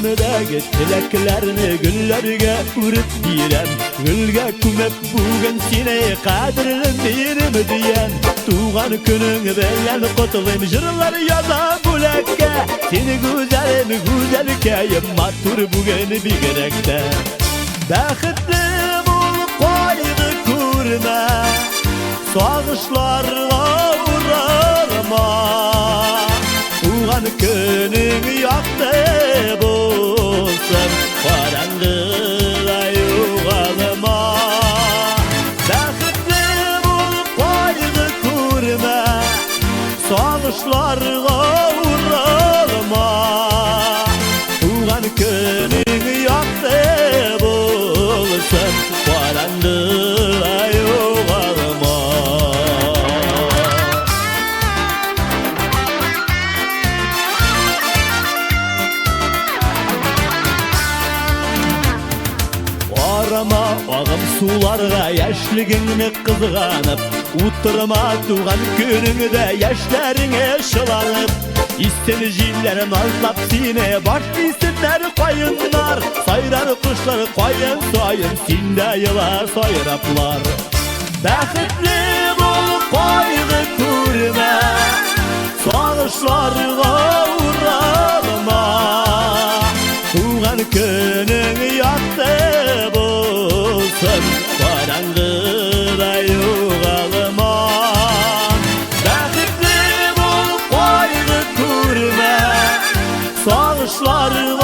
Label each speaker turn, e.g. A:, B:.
A: Күңелемдәге теләкләрне гөлләргә үреп бирәм. Гөлгә күмеп бүген сине, кадерлем минем, диям. Туган көнең белән котлыйм, җырлар язам бүләккә. Сине, гүзәлем, гүзәлкәем, матур бүген бигрәк тә. Бәхетле бул, кайгы күрмә, сагышларга уралма. Туган көнең якты булсын, караңгыда югалма. Бәхетле бул, кайгы күрмә, сагышларга уралма. Туган көнең якты булсын, караңгыда югалма. Карама агым суларга яшьлегеңне кызганып, утырма туган көнеңдә яшьләреңә чыланып. Иссен җилләр назлап сине, баш исеннәр каеннар, сайрар кошлар каен саен, син дә ела сайраплар. Бәхетле бул, кайгы күрмә, сагышларга уралма. Туган көнең якты булсын, караңгыда югалма. Бәхетле бул, кайгы күрмә, сагышларга